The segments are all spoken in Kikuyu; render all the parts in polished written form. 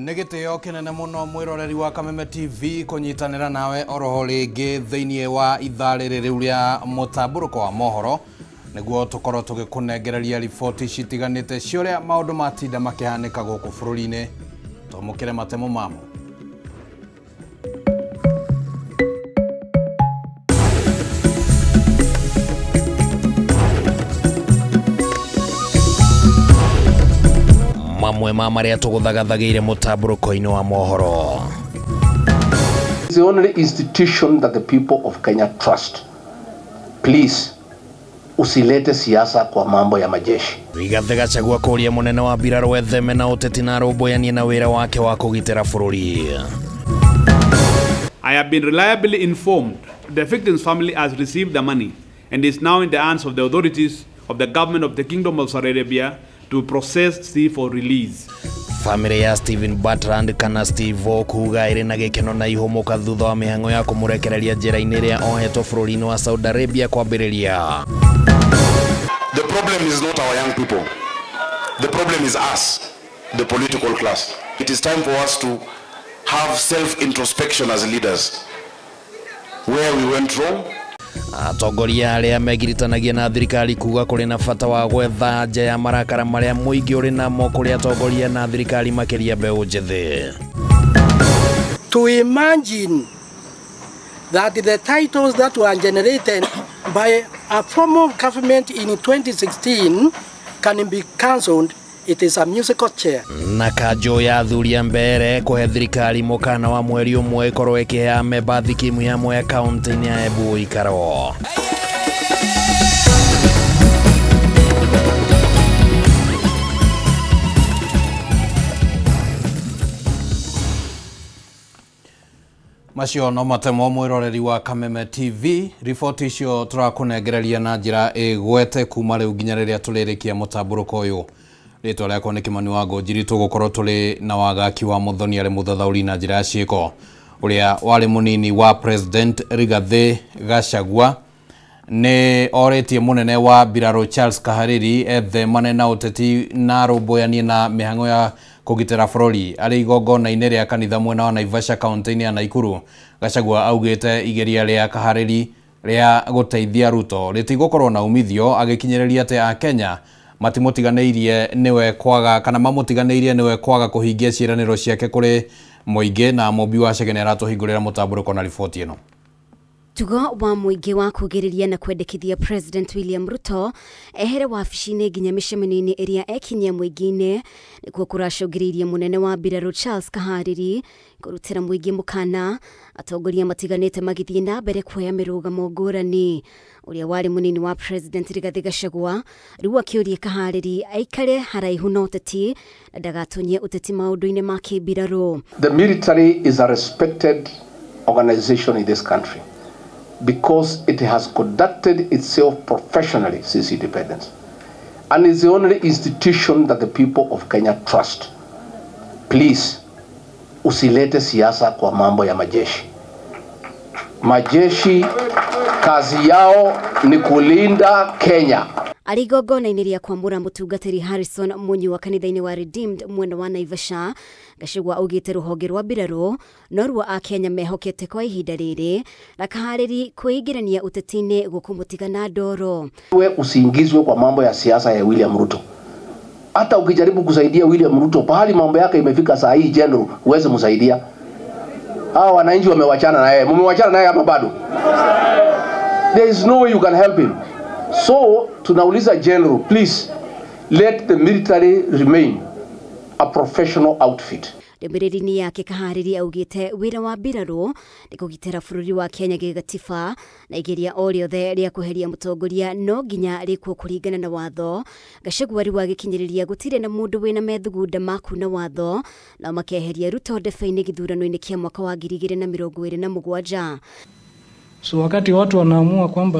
Nĩ gĩtĩo kĩnene mũno mwĩroreri wa Kameme TV kũnyitanĩra nawe oroho rĩngĩ thĩinĩ wa ithaa rĩrĩ rĩu rĩa mũtambũrũko wa mohoro nĩguo tũkorwo tũgĩkũnengereria riboti citiganĩte cia ũrĩa maũndũ matinda makĩhanĩka gũkũ bũrũri-inĩ. Twamũkĩre matemo mamo. Mamwe ma marĩa tũgũthagathagĩire mũtambũrũko-inĩ wa mohoro. It's the only institution that the people of Kenya trust. Please, usilete siasa kwa mambo ya majeshi. Rigathi Gachagua kũria mũnene wa mbirarũ etheme na ũteti na arũmbũyanie na wĩra wake wa kũgitĩra bũrũri. I have been reliably informed the victim's family has received the money and is now in the hands of the authorities of the government of the Kingdom of Saudi Arabia to process Steve for release. Family ya Stephen Bertrand kana Steve kuga ĩrĩ na gĩkeno na ihũmũka thutha wa mĩhang'o ya kũmũrekereria njĩra-inĩ ĩrĩa ohetwo bũrũri-inĩ wa Saudi Arabia kwambĩrĩria. The problem is not our young people. The problem is us, the political class. It is time for us to have self-introspection as leaders. Where we went wrong. Atongoria arĩa megiritanagia na thirikari kuga kũrĩ na bata wa gwetha nja ya marakara marĩa mũingĩ ũrĩ namo kũrĩ atongoria na thirikari makĩria mbeũ njĩthĩ. To imagine that the titles that were generated by a former government in 2016 can be cancelled, it is a musical chair. Na kanjũ ya athuri a mbere kũhe thirikari mũkana wa mweri ũmwe ĩkorwo ĩkĩhe amemba thikimu ya Mwea kaunti-inĩ ya Embu ũikaro. Macio no matemo mwĩroreri wa Kameme TV. Riboti icio tũrakũnengereria na njĩra ĩgwete kuma rĩu nginya rĩrĩa tũrĩrĩkia mũtambũrũko ũyũ. Rĩtwa rĩakwa nĩ Kimani wa Ngũnjiri. Tũgũkorwo tũrĩ na wagaki wa Muthoni arĩ mũthathaũri na njĩra ya ciĩko ũrĩa warĩ mũnini wa President Rigathi Gachagua nĩ orĩtie mũnene wa mbirarũ Charles Kahariri ethemane na ũteti na arũmbũyanie na mĩhang'o ya kũgitĩra bũrũri. Arĩ igongona-inĩ rĩa kanitha mwena wa Naivasha kaunti-inĩ ya Nakuru, Gachagua augĩte igeria rĩa Kahariri rĩa gũteithia Ruto rĩtigũkorwo na umithio, agĩkinyĩrĩria atĩ Akenya matimũtiganĩirie nĩwe kwaga kana mamũtiganĩirie nĩwe kwaga kũhingia ciĩranĩro ciake kũrĩ mũingĩ. Na Mũmbi wa Chege nĩaratũhingũrĩra mũtambũrũko na riboti ĩno. Tugo wa mũingĩ wa kugĩrĩria na kwendekithia President William Ruto ehere wabici-inĩ nginya mĩcemanio-inĩ ĩrĩa ekinyia mũingĩ-inĩ nĩkuo kũracũngĩrĩirie mũnene wa mbirarũ Charles Kahariri kũrutĩra mũingĩ mũkana atongoria matiganĩte magĩthiĩ na mbere kuoya mĩrũgamo ngũrani. Ũrĩa warĩ mũnini wa President Rigathi Gachagua rĩu akĩũria Kahariri aikare haraihu na ũteti na ndagatonyie ũteti maũndũ-inĩ ma kĩmbirarũ. The military is a respected organization in this country because it has conducted itself professionally since independence and is the only institution that the people of Kenya trust. Please, usilete siasa kwa mambo ya majeshi. Majeshi kazi yao ni kulinda Kenya. Arĩ igongona-inĩ rĩa kwamũra mũtungatĩri Harrison Munyi wa kanitha-inĩ wa Redeemed mwena wa Naivasha, Gachagua augĩte rũhonge rwa mbirarũ noruo Akenya mehokete kwa ihinda rĩrĩ na Kahariri kwĩingĩrania ũteti-inĩ gũkũmũtiga na ndoro. We usiingizwe kwa mambo ya siasa ya William Ruto. Hata ukijaribu kusaidia William Ruto pahali mambo yake imefika saa hii general, huwezi msaidia. Hawa wananchi wamewachana na yeye. Mmewachana naye ama bado? There is no way you can help him. So, tunauliza general, please, let the military remain a professional outfit. Ndũmĩrĩri-inĩ yake Kahariri augĩte wĩra wa mbirarũ nĩ kũgitĩra bũrũri wa Kenya gĩgatiba na igeria o rĩothe rĩa kweheria mũtongoria no nginya rĩkwo kũringana na watho. Gachagua rĩu agĩkinyĩrĩria gũtirĩ na mũndũ wĩna methugunda ma kuna watho nao makeheria Ruto ndebe-inĩ gĩthurano-inĩ kĩa mwaka wa 2027. So wakati watu wanaamua kwamba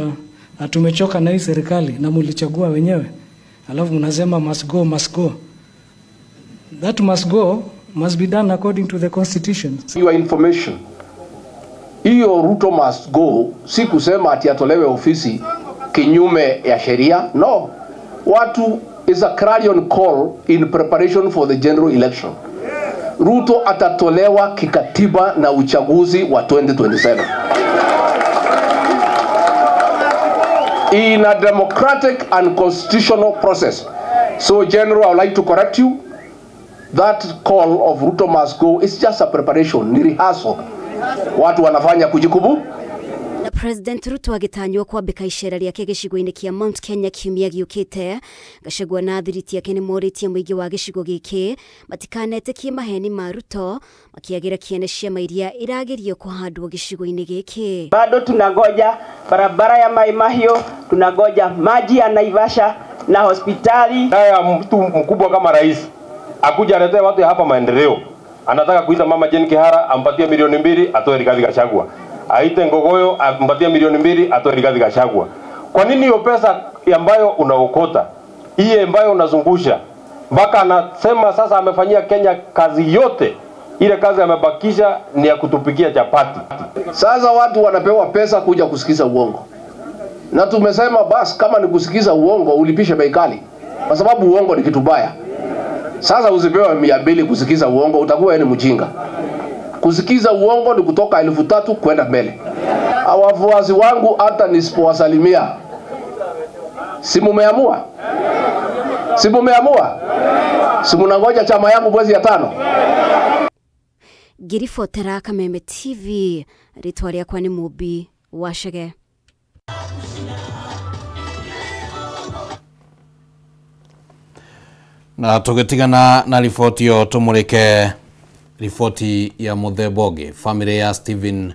tumechoka na hii serikali na mulichagua wenyewe, alafu mnasema must go, must go. That must go must be done according to the constitution. Your information, hiyo Ruto must go si kusema ati atolewe ofisi kinyume ya sheria. No, watu is a clarion call in preparation for the general election. Ruto atatolewa kikatiba na uchaguzi wa 2027. In a democratic and constitutional process. So General, I would like to correct you. That call of Ruto must go is just a preparation, ni rehearsal. Watu wanafanya kujikubu. Na President Ruto agĩtanywo kwambĩka icera rĩake gĩcigo-inĩ kĩa Mount Kenya kiumia gĩũkĩte. Gachagua na athiriti ake nĩmorĩtie mũingĩ wa gĩcigo gĩkĩ matikanetĩkie maheni ma Ruto makĩagĩra kĩene ciama iria iragerio kũhandwo gĩcigo-inĩ gĩkĩ. Bado tunangoja barabara ya Mai Mahiu, tunangoja maji ya Naivasha na hospitali. Haya, mtu mkubwa kama rais akuja aletee watu hapa maendeleo, anataka kuita mama Jane Kihara ampatie 2 milioni atoe Rigathi Gachagua, aite Ngogoyo ampatie 2 milioni atoe Rigathi Gachagua. Kwa nini hiyo pesa ambayo unaokota, hii ambayo unazungusha, mpaka anasema sasa amefanyia Kenya kazi yote, ile kazi amebakisha ni ya kutupikia chapati. Sasa watu wanapewa pesa kuja kusikiza uongo, na tumesema bas, kama ni kusikiza uongo ulipishe bei kali, kwa sababu uongo ni kitu baya. Sasa usipewe 200 kusikiza uongo, utakuwa ni mjinga. Kusikiza uongo ni kutoka 3,000 kwenda mbele. Wafuasi wangu hata nisipowasalimia, si mumeamua? Si mumeamua? Si munangoja chama yangu mwezi ya 5? Ngĩribotera Kameme TV, rĩtwa rĩakwa nĩ Mũmbi Wacege. Na tũgĩtigana na riboti ĩyo tũmũrĩke riboti ya mũthemba ũngĩ. Famĩlĩ ya Stephen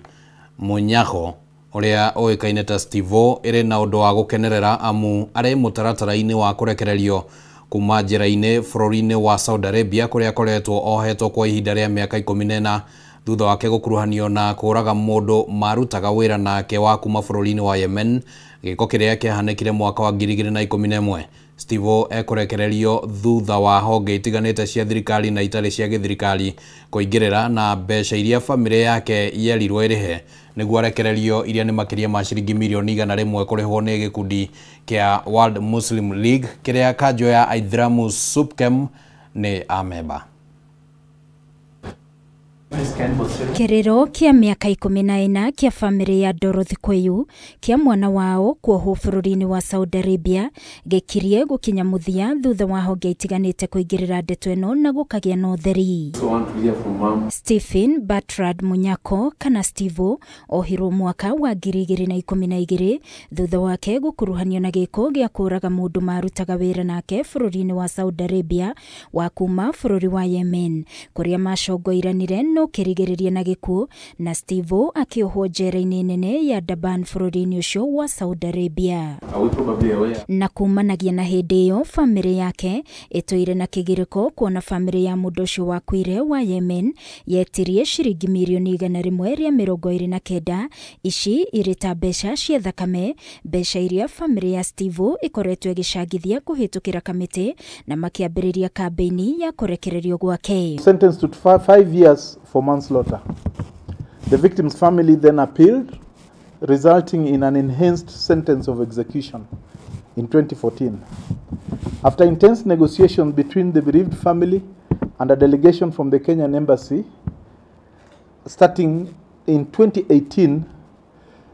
Munyaho ũrĩa ũĩkaine ta Stevo ĩrĩ na ũndũ wa gũkenerera amu arĩ mũtaratara-inĩ wa kũrekererio kuma njĩra-inĩ bũrũri-inĩ wa Saudi Arabia kũrĩa akoretwo ohetwo kwa ihinda rĩa mĩaka 14 thutha wake gũkuruhanio na kũraga mũndũ marutaga wĩra nake wa kuma bũrũri-inĩ wa Yemen, gĩko kĩrĩa kĩahanĩkire mwaka wa 2011. Stevo ekũrekererio thutha wa honge itiganĩte cia thirikari na itarĩ cia gĩthirikari kũingĩrĩra na mbeca iria famĩlĩ yake yerirwo ĩrĩhe nĩguo arekererio, iria nĩ makĩria ma ciringi 100 million kũrĩhwo nĩ gĩkundi kĩa World Muslim League kĩrĩa kanjũ ya Aithĩramu Supkem nĩ amemba. Kĩrĩro kĩa mĩaka 14 kĩa famĩlĩ ya Dorothy Kweyu kĩa mwana wao kuohwo bũrũri-inĩ wa Saudi Arabia gĩkirie gũkinya mũthia thutha wa honge itiganĩte kũingĩrĩra ndeto ĩno na gũkagĩa na ũtheri. Stephen Bertrand Munyako kana Stevo ohirwo mwaka wa 2012 thutha wake gũkuruhanio na gĩko gĩa kũraga mũndũ marutaga wĩra nake bũrũri-inĩ wa Saudi Arabia wa kuma bũrũri wa Yemen kũrĩa macongoiranire no kĩrigĩrĩria na gĩkuũ, na Stevo akĩohwo njera-inĩ nene ya Durban bũrũri-inĩ ũcio wa Saudi Arabia. Na kumanagia na hĩndĩ ĩyo famĩlĩ yake ĩtũire na kĩgirĩko kuona famĩlĩ ya mũndũ ũcio wakuire wa Yemen yetirie ciringi 129 million, ici irĩ ta mbeca cia thakame, mbeca iria famĩlĩ ya Stevo ĩkoretwo ĩgĩcangithia kũhĩtũkĩra kamĩtĩ na makĩambĩrĩria kambĩini ya kũrekererio gwake. Sentenced to 5 years for manslaughter. The victim's family then appealed, resulting in an enhanced sentence of execution in 2014. After intense negotiations between the bereaved family and a delegation from the Kenyan embassy, starting in 2018,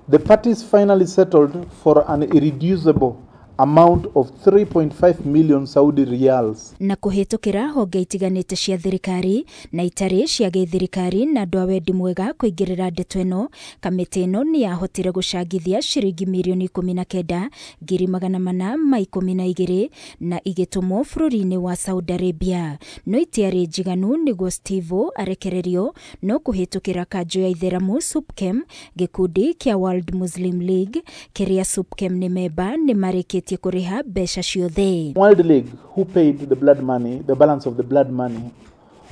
the parties finally settled for an irreducible amount of 3.5 million Saudi riyals. Na kũhĩtũkĩra honge itiganĩte cia thirikari na itarĩ cia gĩthirikari na andũ a wendi mwega kũingĩrĩra ndeto ĩno, kamĩtĩ ĩno nĩ yahotire gũcangithia ciringi 19,412,000 na igĩtũmwo bũrũri-inĩ wa Saudi Arabia, no itiarĩ njiganu nĩguo Stevo arekererio. No kũhĩtũkĩra kanjũ ya Itheramu Supkem, gĩkundi kĩa World Muslim League kĩrĩa Supkem nĩ memba, nĩ marĩkĩtie kũrĩha mbeca ciothe. World League, who paid the blood money, the balance of the blood money,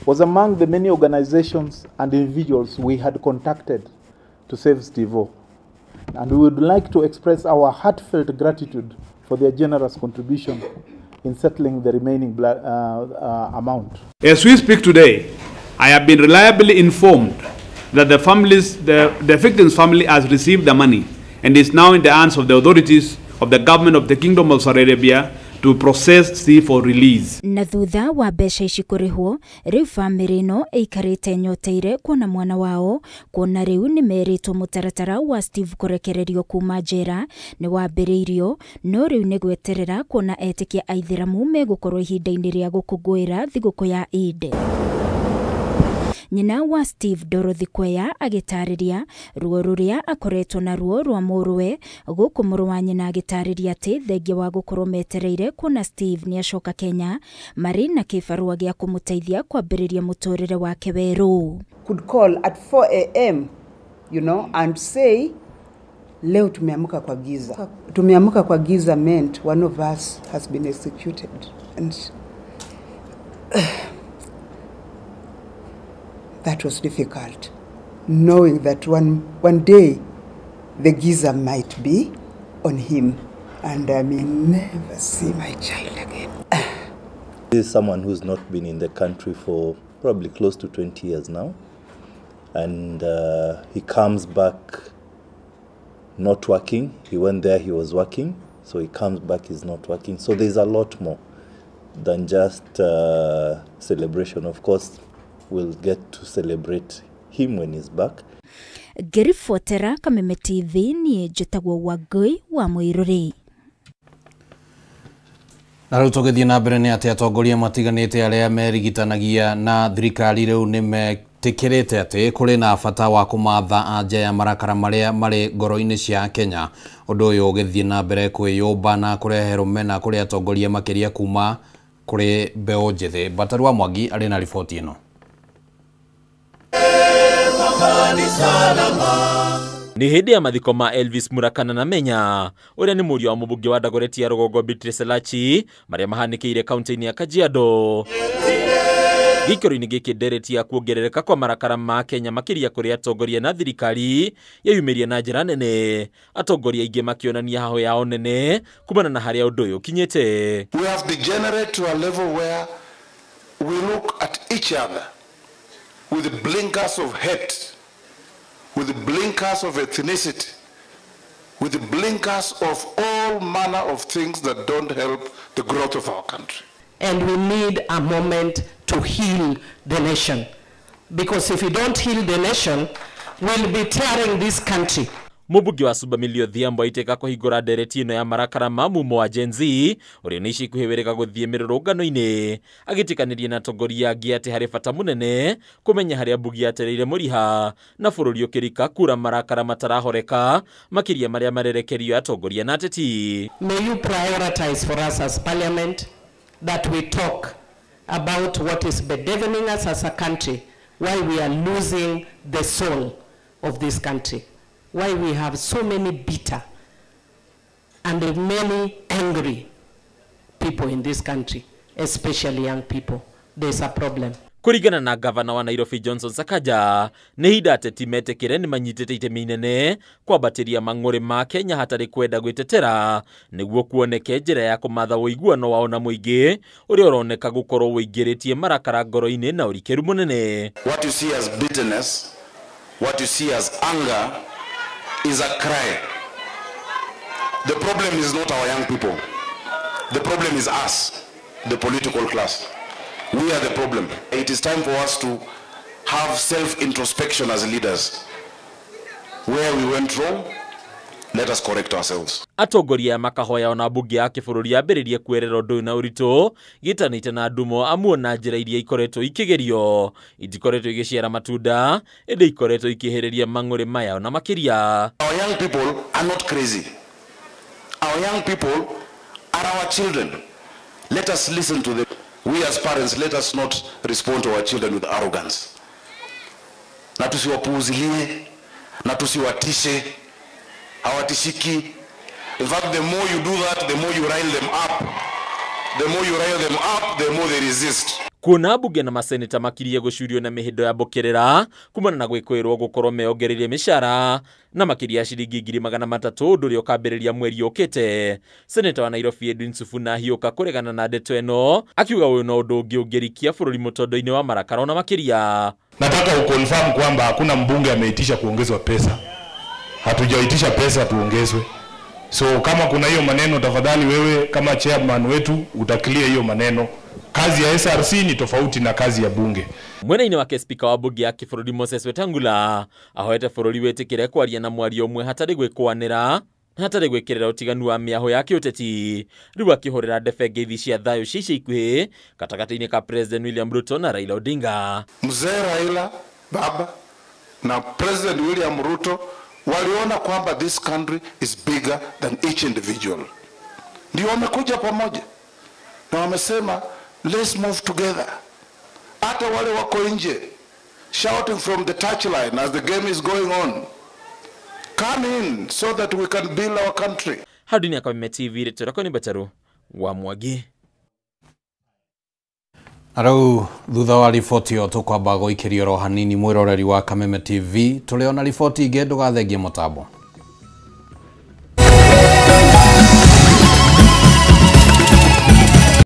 was among the many organizations and individuals we had contacted to save Stevo. And we would like to express our heartfelt gratitude for their generous contribution in settling the remaining blood amount. As we speak today, I have been reliably informed that the victim's family has received the money and is now in the hands of the authorities of the government of the Kingdom of Saudi Arabia to process Steve for release. Na thutha wa mbeca ici kũrĩhwo, rĩu bamĩrĩ ĩno ĩikarĩte nyoteire kuona mwana wao, kuona rĩu nĩ merĩtwo mũtaratara wa Steve kũrekererio kuma njera nĩ wambĩrĩirio, no rĩu nĩ gweterera kuona etĩkia aithĩramu megũkorwo ihinda-inĩ rĩa gũkũngũĩra thigũkũ ya Eid. Nyina wa Steve Dorothy Kweya agĩtarĩria ruo rũrĩa akoretwo na ruo rwa mũrũwe, gũkũ mũrũ wa nyina agĩtarĩria atĩ thengia wa gũkorwo metereire kuona Steve nĩacoka Kenya marĩ na kĩbarũa gĩa kũmũteithia kwambĩrĩria mũtũrĩre wake werũ. Could call at 4 a.m., you know, and say leo tumeamka kwa giza. Tumeamka kwa giza meant one of us has been executed, and that was difficult, knowing that one day the giza might be on him and I may never see my child again. This is someone who's not been in the country for probably close to 20 years now, and he comes back not working. He went there, he was working, so he comes back, he's not working. So there's a lot more than just celebration. Of course, we'll get to celebrate him when he's back. Ngĩribotera Kameme TV niĩ njĩtagwo Wangũi wa Mũirũrĩ. Na rĩu tũgĩthiĩ na mbere nĩ atĩ atongoria matiganĩte arĩa merigitanagia na thirikari rĩu nĩ metĩkĩrĩte atĩ kũrĩ na bata wa kũmatha anja ya marakara marĩa marĩ ngoro-inĩ cia Kenya. Ũndũ ũyũ ũgĩthiĩ na mbere kwĩyũmba na kũrehe rũmena kũrĩ atongoria makĩria kuma kũrĩ mbeũ njĩthĩ. Bataru wa Mwangi arĩ na riboti ĩno. Nĩ hĩndĩ ya mathiko ma Elvis Murakana na Menya ũrĩa nĩ mũriũ wa mũmbunge wa Dagoretti ya rũgongo Beatrice Elachi marĩa mahanĩkĩire kaunti-inĩ ya Kajiado. Gĩikaro-inĩ gĩkĩ ndereti ya kuongerereka kwa marakara ma Kenya makĩria kũrĩ atongoria na thirikari yeyumĩria na njĩra nene, atongoria aingĩ makĩonania haho yao nene kumana na harĩa ũndũ ũyũ ũkinyĩte. We have degenerated to a level where we look at each other with blinkers of hate, with blinkers of ethnicity, with blinkers of all manner of things that don't help the growth of our country. And we need a moment to heal the nation. Because if we don't heal the nation, we'll be tearing this country. Mũmbunge wa Suba Millie Odhiambo aitĩka kũhingũra ndereti ĩno ya marakara ma mumo wa Gen Z ũrĩa nĩ ica ikuhĩ wĩrĩga gũthiĩ mĩrũrũngano-inĩ, agĩtĩkanĩria na atongoria angĩ atĩ harĩ bata mũnene kũmenya harĩa mbugi yatereire mũriha na bũrũri ũkĩrika kura marakara matarahoreka makĩria marĩa marerekerio atongoria na ateti. May you prioritize for us as parliament that we talk about what is bedeviling us as a country, why we are losing the soul of this country, why we have so many bitter and many angry people in this country, especially young people. There's a problem. Kũringana na gavana wa Nairobi Johnson Sakaja, nĩ ihinda ateti metĩkĩre nĩ manyitĩte itemi inene kwambatĩria mang'ũrĩ ma Kenya hatarĩ kwenda gwĩtetera nĩguo kuoneke njĩra ya kũmatha ũiguano wao na mũingĩ ũrĩa ũroneka gũkorwo ũingĩrĩtie marakara ngoro-inĩ na ũrikĩru mũnene. What you see as bitterness, what you see as anger is a cry. The problem is not our young people. The problem is us, the political class. We are the problem. It is time for us to have self-introspection as leaders. Where we went wrong, let us correct ourselves. Atongoria makahoya ona mbunge ya kĩbũrũri yambĩrĩrie kwerera ũndũ ũyũ na ũritũ gĩtanĩte na ndumo amuo na njĩra iria ikoretwo ikĩgerio itikoretwo igĩciara matunda ĩndĩ ikoretwo ikĩhĩrĩria mang'ũrĩ maya ona makĩria. Our young people are not crazy. Our young people are our children. Let us listen to them. We as parents, let us not respond to our children with arrogance. Na tusiwapuuzilie, na tusiwatishe, hawatishiki. In fact, the more you do that, the more you rile them up. The more you rile them up, the more they resist. Kuona mbunge na maseneta makirie gũcurio na mĩhĩndo ya mbũkĩrĩra kumana na gwĩkũĩrwo gũkorwo meongereire mĩcara na makĩria ciringi 300,000 ũndũ ũrĩa ũkambĩrĩria mweri ũkĩte. Seneta wa Nairobi Edwin Sifuna ahiũka kũregana na ndeto ĩno akiuga ũyũ no ũndũ ũngĩ ũngĩrikia bũrũri mũtondo-inĩ wa marakara ona makĩria. Nataka uconfirm kwamba hakuna mbunge ameitisha kuongezwa pesa. Hatujaitisha pesa tuongezwe. So kama kuna hiyo maneno, tafadhali wewe kama chairman wetu utaclear hiyo maneno. Kazi ya SRC ni tofauti na kazi ya bunge. Mwena-inĩ wake spika wa bunge ya kĩbũrũri Moses Wetangula ahoete bũrũri wĩtĩkĩre kwaria na mwario ũmwe hatarĩ gwĩkũanĩra na hatarĩ gwĩkĩrĩra ũtiganu wa mĩahũ ya kĩũteti, rĩu akĩhũrĩra ndebe ngeithi cia thayũ cia ica ikuhĩ gatagatĩ-inĩ ka President William Ruto na Raila Odinga. Mzee Raila baba na President William Ruto waliona kwamba this country is bigger than each individual. Ndio wamekuja pamoja na wamesema let's move together. Hata wale wako nje shouting from the touchline as the game is going on, come in so that we can build our country. Hardini ya Kameme TV, rĩtwa rĩakwa nĩ Mbetaru wa Mwangi. Na rĩu thutha wa riboti ĩyo tũkwamba gũikĩrio oro hanini mwĩroreri wa Kameme TV, tũrĩ ona riboti ingĩ, ndũgathengie mũtambo.